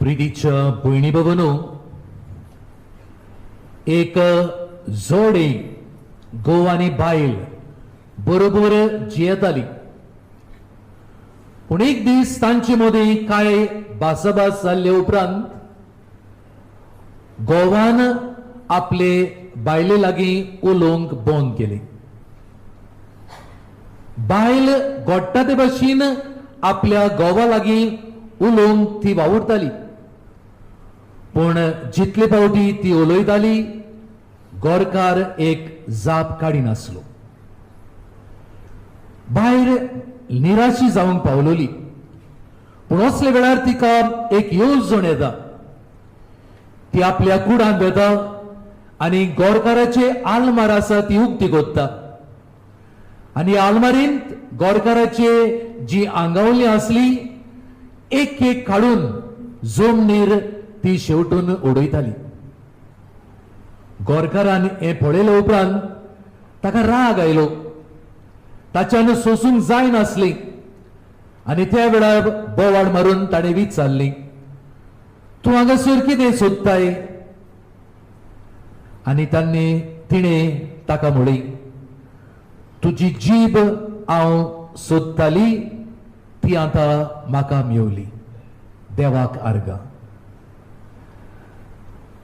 प्रितीच्या भयणी बाबांनो, एक जोडी घोव आनी बायल बरोबर जियेताली. पूण एक दीस तांचे मदीं कांय भासाभास जाल्ले उपरांत घोवान आपले बायले लागीं उलोवंक बंद केली. बायल घडटा ते भाशेन आपल्या घोवा लागीं उलोवंक ती वावुरताली, पूण जितले फावटी ती उलयताली, गोरकार एक जाप काडिनासलो. बायल निराशी जावंक पावलोली. पूण असले वेळार तिका एक येवजण येता. ती आपल्या कुडांत वेता आनी गोरकाराचे आलमार आसा ती उक्ती कोत्ता आनी आलमारींत गोरकाराचे जी आंगावली आसली, एक एक काडून जमनीर ती शेवटून उडयताली. गोरकारान हें पळयले उपरांत ताका राग आयलो. ताच्यान सोसूंक जायनासली आनी त्या वेळार बोवाळ मारून ताणें विचारली, "तूं हांगासर कितें सोदताय?" आनी तांणी तिणें ताका म्हळी, "तुजी जीब हांव सोदताली, ती आतां म्हाका मेवली. देवाक आर्गां."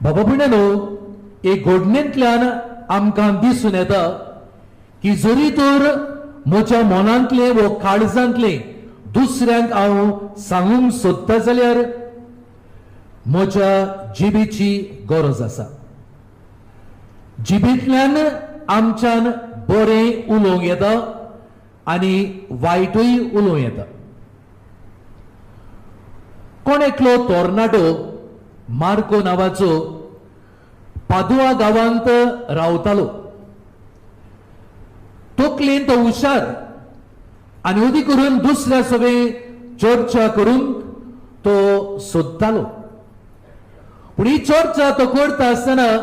बाबा भयणांनो, एक घडणेंतल्यान आमकां दिसून येता की जरी तर म्हज्या मनांतलें वो काळजांतलें दुसऱ्यांक हांव सांगूंक सोदता जाल्यार म्हज्या जिबेची गरज आसा. जिबेंतल्यान आमच्यान बरें उलोवंक येता आनी वायटूय उलोवं येता. कोण एकलो तरणाटो मार्को नांवाचो पादुआ गांवांत रावतालो. तकलेन तो हुशार आनी अदीक करून दुसऱ्या सगळे चर्चा करूंक तो सोदतालो. पूण ही चर्चा तो करता आसतना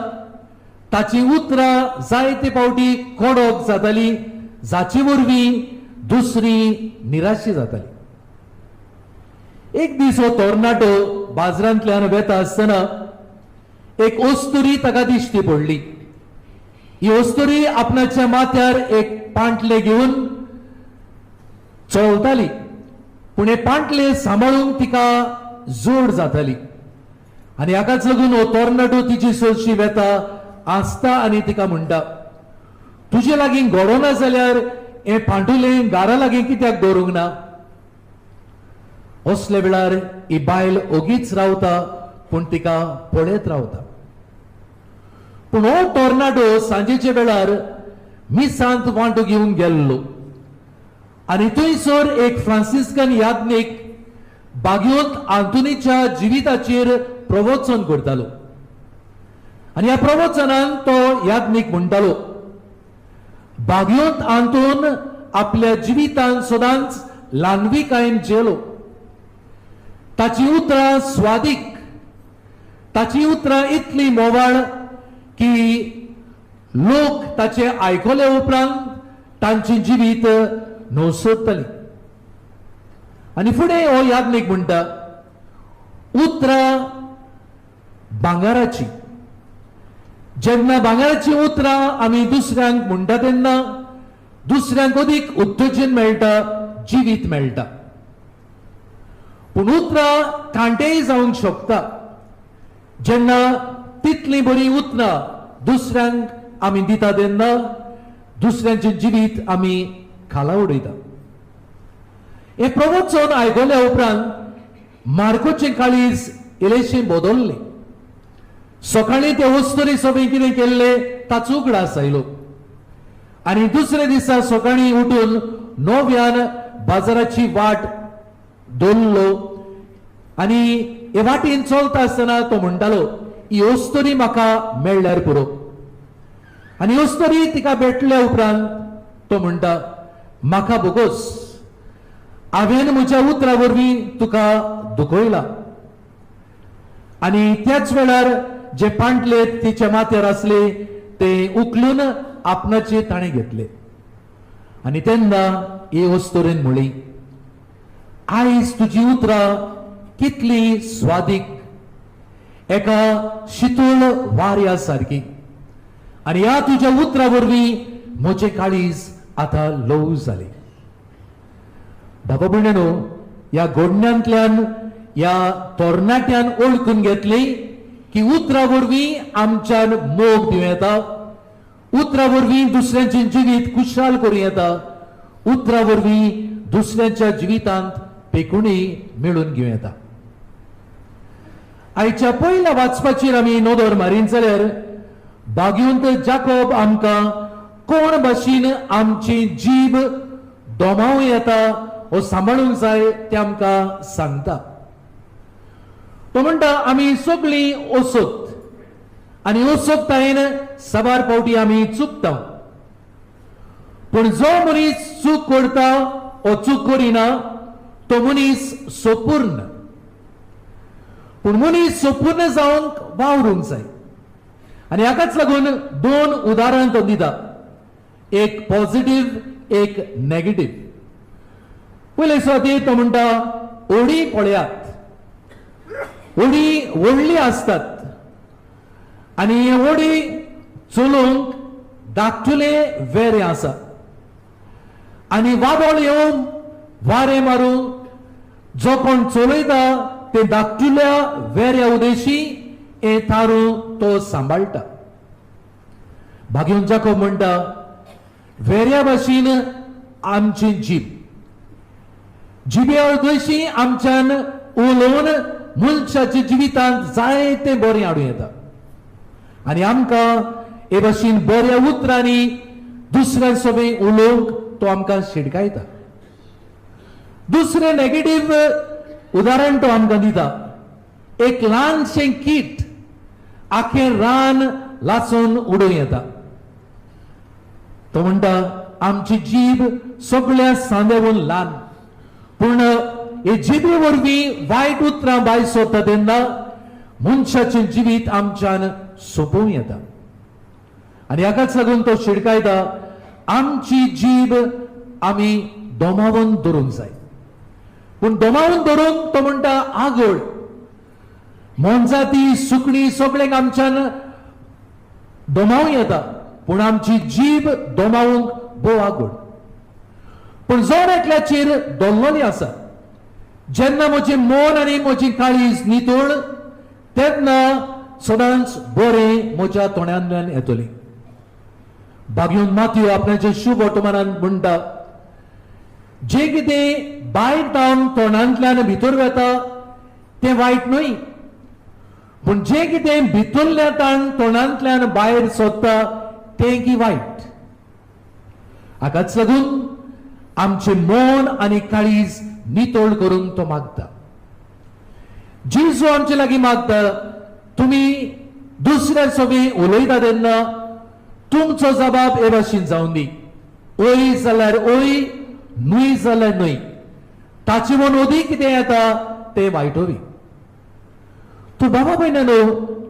ताची उतरां जायते फावटी कडक जाताली, जाचे वरवीं दुसरी निराशी जाताली. एक दीस हो तरणाटो बाजारांतल्यान वेता आसतना एक अस्तुरी ताका दिश्टी पडली. ही अस्तुरी आपणाच्या माथ्यार एक पांटले घेवन चलताली, पूण हे पांटले सांबाळूंक तिका जोड जाताली आनी हाकाच लागून हो तरणाटो तिची सरशी वेता आसता आनी तिका म्हणटा, "तुजे लागीं घडोना जाल्यार हें पांटुलें घरा लागीं कित्याक दवरूंक ना?" असल्या वेळार ही बायल ओगीच रावता, पूण तिका पळयत रावता. पूण हो तरणाटो सांजेच्या वेळार मिसांत वांटो घेवन गेल्लो आनी थंयसर एक फ्रांसिस्कन याज्ञीक बागयोत आंतोनीच्या जिविताचेर प्रवचन करतालो आनी ह्या प्रवचनान तो याज्ञीक म्हणटालो, बागयोत आंतोन आपल्या जिवितान सदांच ल्हानविकायेन जेलो. ताची उतरां स्वादीक, ताची उतरां इतली मोवाळ की लोक ताचे आयकले उपरांत तांचे जिवीत नवसरतली. आनी फुडें हो याज्ञीक म्हणटा, उतरां भांगराची. जेन्ना भांगराची उतरां आमी दुसऱ्यांक म्हणटा, तेन्ना दुसऱ्यांक अदीक उत्तेजन मेळटा, जिवीत मेळटा. पूण उतरां कांटेय जावंक शकता. जेन्ना तितली बरी उतरां दुसऱ्यांक आमी दिता, तेन्ना दुसऱ्यांचें जिवीत आमी खाला उडयता. हें प्रवचन आयकल्या उपरांत मार्कोचें काळीज इल्लेशें बदललें. सकाळीं ते अस्तुरी सगळें कितें केल्लें ताचो उगडास आयलो आनी दुसऱ्या दिसा सकाळीं उठून नव्यान बाजाराची वाट दवरलो आनी हे वाटेन चलता आसतना तो म्हणटालो, ही अस्तुरी म्हाका मेळ्ळ्यार पुरो. आनी अस्तुरी तिका भेटल्या उपरांत तो म्हणटा, म्हाका भोगोस, हांवें म्हज्या उतरा वरवीं तुका दुखयला. आनी त्याच वेळार जे पांटले तिच्या माथ्यार आसले ते उखलून आपणाचे ताणें घेतले. आनी तेन्ना ही अस्तुरेन म्हळी, आयज तुजी उतरां कितली स्वादीक. एका शितूळ वाऱ्या सारकी आनी ह्या तुज्या उतरा वरवीं म्हजें काळीज आतां ल्हव जालें. बाबा भयणीनो, ह्या घडण्यांतल्यान ह्या तरणाट्यान वळखून घेतली की उतरा वरवीं आमच्यान मोग दिवं येता, उतरा वरवीं दुसऱ्यांचें जिवीत खुशाल करूं येता, उतरा वरवीं दुसऱ्यांच्या जिवितांत पेकुणी मेळून घेवं येता. आयच्या पयल्या वाचपाचेर आमी नदर मारीन जाल्यार बागयंत जाकोब आमकां कोण भाशेन आमची जीब दोमावं येता हो सांबाळूंक जाय तें आमकां सांगता. तो म्हणटा आमी सगळीं असोत आनी असोकतायेन साबार फावटी आमी चुकता, पूण जो मनीस चूक करता ओ चूक करिना तो मनीस सोपूर्ण. पूण मनीस सोपूर्ण जावंक वावरूंक जाय आनी हाकाच लागून दोन उदाहरण तो दिता, एक पॉझिटीव एक नेगेटीव. पयले सुवातेर तो म्हणटा ओडी पळयात, ओडी व्हडली आसतात आनी हे ओडी चलोवंक धाकटुले वेरें आसा आनी वादळ येवन वारें मारून जो कोण चलयता ते धाकटुल्या वेऱ्या उदेशी हे थारू तो सांबाळटा. भाग्योन जाकोब म्हणटा वेऱ्या भाशेन आमची जीब, जिबे उदेशी आमच्यान उलोवन मनशाच्या जिवितांत जायते बरें हाडूं येता आनी आमकां हे भाशेन बऱ्या उतरांनी दुसऱ्या सोबें उलोवंक तो आमकां शिडकायता. दुसरें नेगेटीव उदाहरण तो आमकां दिता, एक ल्हानशें कीट आखें रान लासून उडोवं येता. तो म्हणटा आमची जीब सगळ्या सांदेवून ल्हान, पूण हे जिबे वरवीं वायट उतरां भायर सोदता तेन्ना मनशाचें जिवीत आमच्यान सोंपोवं येता. आनी हाकाच लागून तो शिडकायता आमची जीब आमी दोमावन दवरूंक जाय. पूण दोमावन दवरूंक तो म्हणटा आगळ मोनजाती सुकणी सगळ्यांक आमच्यान दोमावं येता, पूण आमची जीब दोमावंक भोव आगळ. पूण जण एकल्याचेर दोल्लोली आसा, जेन्ना म्हजें मन आनी म्हजी काळीज नितळ तेन्ना सदांच बरें म्हज्या तोंडांतल्यान येतलें. बागयोन मातयो आपणाचे शुभ वर्तमानान म्हणटा जें कितें भायर तावन तोंडांतल्यान भितर वता तें वायट न्हय, पूण जें कितें भितरल्या ताण तोंडांतल्यान भायर सोदता तें की वायट. हाकाच लागून आमचें मन आनी काळीज नितळ करूंक तो मागता. जेजू आमचे लागीं मागता तुमी दुसऱ्या सोबी उलयता तेन्ना तुमचो जबाब हे भाशेन जावन दी, ओय जाल्यार ओय, न्हय जाल्यार न्हय. ताचे म्हूण अदीक कितें येता तें वायटोवी. तूं बाबा भयणानो,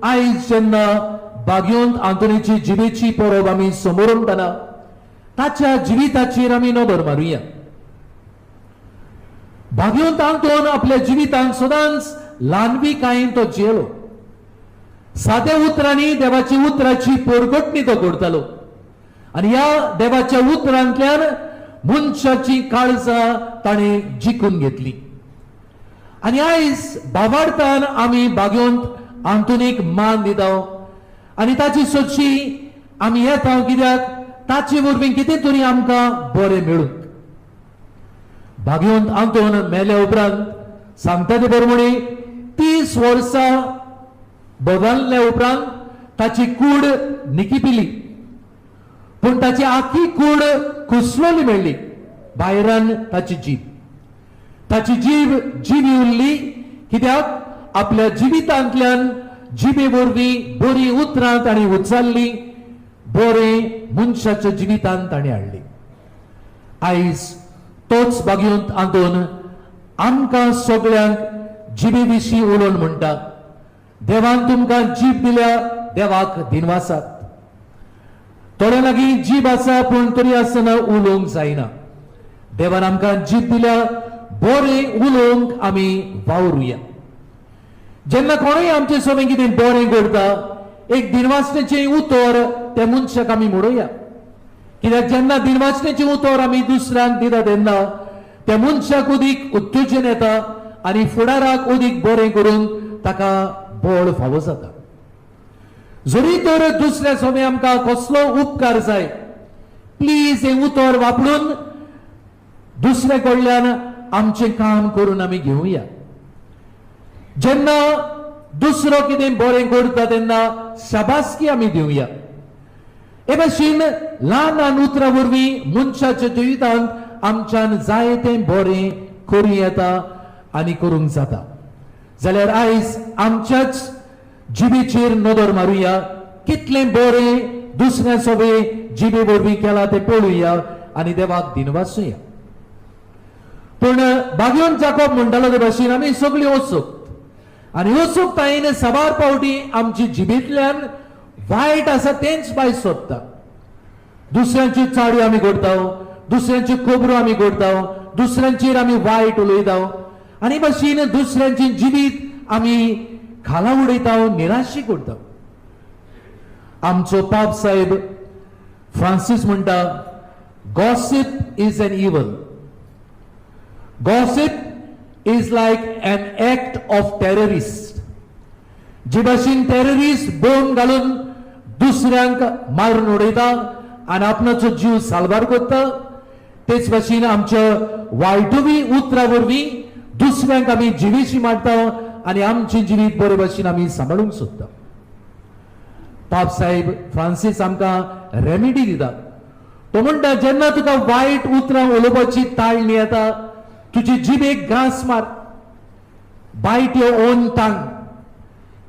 आयज जेन्ना बागयोंत आंतोनीची जिबेची परब आमी समोर म्हणटना ताच्या जिविताचेर आमी नदर मारुया. बागयोंत आंतोन आपल्या जिवितांत सदांच ल्हानविकायेन तो जियेलो. साद्या उतरांनी देवाची उतराची पोरगटणी तो करतालो आनी ह्या देवाच्या उतरांतल्यान मनशाची काळजां ताणें जिखून घेतली. आनी आयज बाबार्थान आमी बागयोंत आंतोनीक मान दिता आनी ताची सोदशी आमी येता कित्याक ताचे वरवीं कितें तरी आमकां बरें मेळूंक. बागयोंत आंतोन मेल्या उपरांत सांगता ते प्रमाणे 30 वर्सां बदलल्या उपरांत ताची कूड निकिपिली, पूण ताची आखी कूड कुसलोली मेळ्ळी. भायरान ताची जीब, ताची जीब जिवी उरली कित्याक आपल्या जिवितांतल्यान जिबे वरवीं बरी उतरां ताणें उच्चारली, बरें मनशाच्या जिवितांत ताणें हाडली. आयज तोच बागयोंत आंतोन आमकां सगळ्यांक जिबे विशीं उलोवन म्हणटा, देवान तुमकां जीब दिल्या, देवाक दिनवासात. थोड्या लागीं जीब आसा पूण तरी आसतना उलोवंक जायना. देवान आमकां जीब दिल्या, बरें उलोवंक आमी वावरुया. जेन्ना कोणूय आमचे सोबें कितें बरें करता, एक दिनवासण्याचें उतर त्या मनशाक आमी म्हणुया. कित्याक जेन्ना दिनवासण्याचें उतर आमी दुसऱ्यांक दिता तेन्ना त्या मनशाक अदीक उत्तेजन येता आनी फुडाराक अदीक बरें करूंक ताका बळ फावो जाता. जरी तर दुसऱ्या सोबें आमकां कसलो उपकार जाय, प्लीज हें उतर वापरून दुसऱ्या कडल्यान आमचें काम करून आमी घेवया. जेन्ना दुसरो कितें बरें करता तेन्ना शाबासकी आमी दिवया. हे भाशेन ल्हान ल्हान उतरां वरवीं मनशाच्या जिवितांत आमच्यान जाय तें बरें करूं येता आनी करूंक जाता. जाल्यार आयज आमच्याच जिबेचेर नदर मारुया, कितलें बरें दुसऱ्या सोबें जिबे वरवीं केलां तें पळोवया आनी देवाक दिनवासुया. पूण बागयोन जाकोब म्हणटालो ते भाशेन आमी सगळीं वचूक आनी वचूक साबार फावटी आमची जिबेंतल्यान वायट आसा तेंच भायर सोदता. दुसऱ्यांच्यो चाडी आमी करता, दुसऱ्यांच्यो खबरो आमी करता, दुसऱ्यांचेर आमी वायट उलयता आनी भाशेन दुसऱ्यांचें जिवीत आमी खाला उडयता, निराशी करता. आमचो पाप साहेब फ्रांसीस म्हणटा, "Gossip is an evil. Gossip is like an act of terrorist." जे भाशेन टेररिस्ट बोंब घालून दुसऱ्यांक मारून उडयता आनी आपणाचो जीव साल्वार करता, तेच भाशेन आमच्या वायटुवी उतरां वरवीं दुसऱ्यांक आमी जिवीशी मारता आनी आमचें जिवीत बरे भाशेन आमी सांबाळूंक सोदता. पाप साहेब फ्रांसीस आमकां रेमेडी दिता. तो म्हणटा, जेन्ना तुका वायट उतरां उलोवपाची ताळणी येता, तुजी जिबेक घांस मार. Bite your own tongue.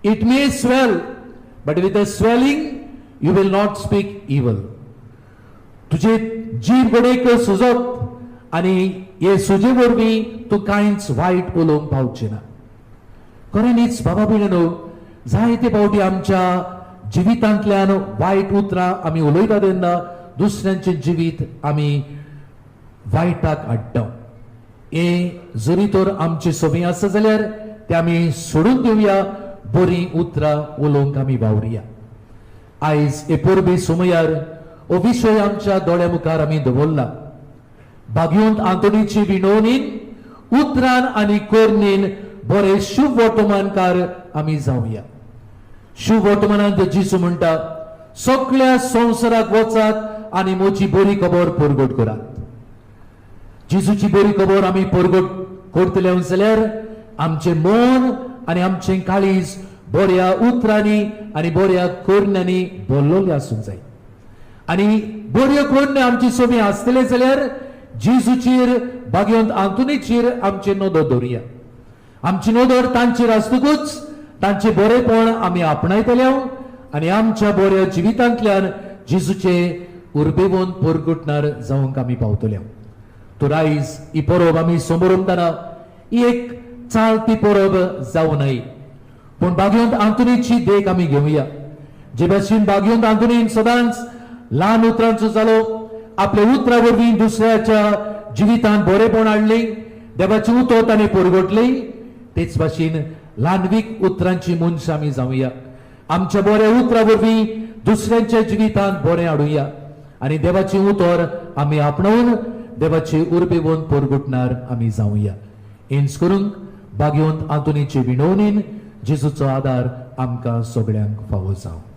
It may swell, but with a swelling you will not speak evil. तुजे जीब घडयेक सुजत आनी हे सुजे वरवीं तूं कांयच वायट उलोवंक पावचें ना. खऱ्यांनीच बाबा भयणीनो, जायते फावटी आमच्या जिवितांतल्यान वायट उतरां आमी उलयता तेन्ना दुसऱ्यांचें जिवीत आमी वायटाक हाडटा. हे जरी तर आमचे सोबी आसा जाल्यार ते आमी सोडून दिवया, बरीं उतरां उलोवंक आमी वावरुया. आयज हे परबे समयार हो विशय आमच्या दोळ्या मुखार आमी दवरला. भाग्योंत आंतोनीची विनवणीन उतरान आनी कोरणीन बरे शुभ वर्तमानकार आमी जावया. शुभ वर्तमानांत जेजू म्हणटा, सगळ्या संवसाराक वचात आनी म्हजी बरी खबर परगट करात. जेजूची बरी खबर आमी परगट करतले जाल्यार आमचें मन आनी आमचें काळीज बऱ्या उतरांनी आनी बऱ्या करण्यांनी भरलेलें आसूंक जाय. आनी बऱ्यो करण्यो आमची सोबी आसतले जाल्यार जेजूचेर, भाग्यवंत आंतोनीचेर आमची नदर दवरुया. आमची नदर तांचेर आसतकूच तांचे बरेपण आमी आपणायतले आनी आमच्या बऱ्या जिवितांतल्यान जेजूचे उर्बेवन परगटणार जावंक आमी पावतले. तर आयज ही परब आमी समोरमतना ही एक चालती परब जावं नये, पूण भाग्यवंत आंतोनीची देख आमी घेवया. जे भाशेन भाग्यवंत आंतोनीन सदांच ल्हान उतरांचो जालो, आपल्या उतरा वरवीं दुसऱ्याच्या जिवितांत बरेपण हाडली, देवाचें उतर ताणें परगटली, तेच भाशेन ल्हानवीक उतरांची मनशां आमी जावया. आमच्या बऱ्या उतरा वरवीं दुसऱ्यांच्या जिवितांत बरें हाडुया आनी देवाचें उतर आमी आपणावन देवाचे उर्बेवन परगटणार आमी जावया. हेंच करूंक भाग्यवंत आंतोनीचे विनवणीन जेजूचो आदार आमकां सगळ्यांक फावो जावं.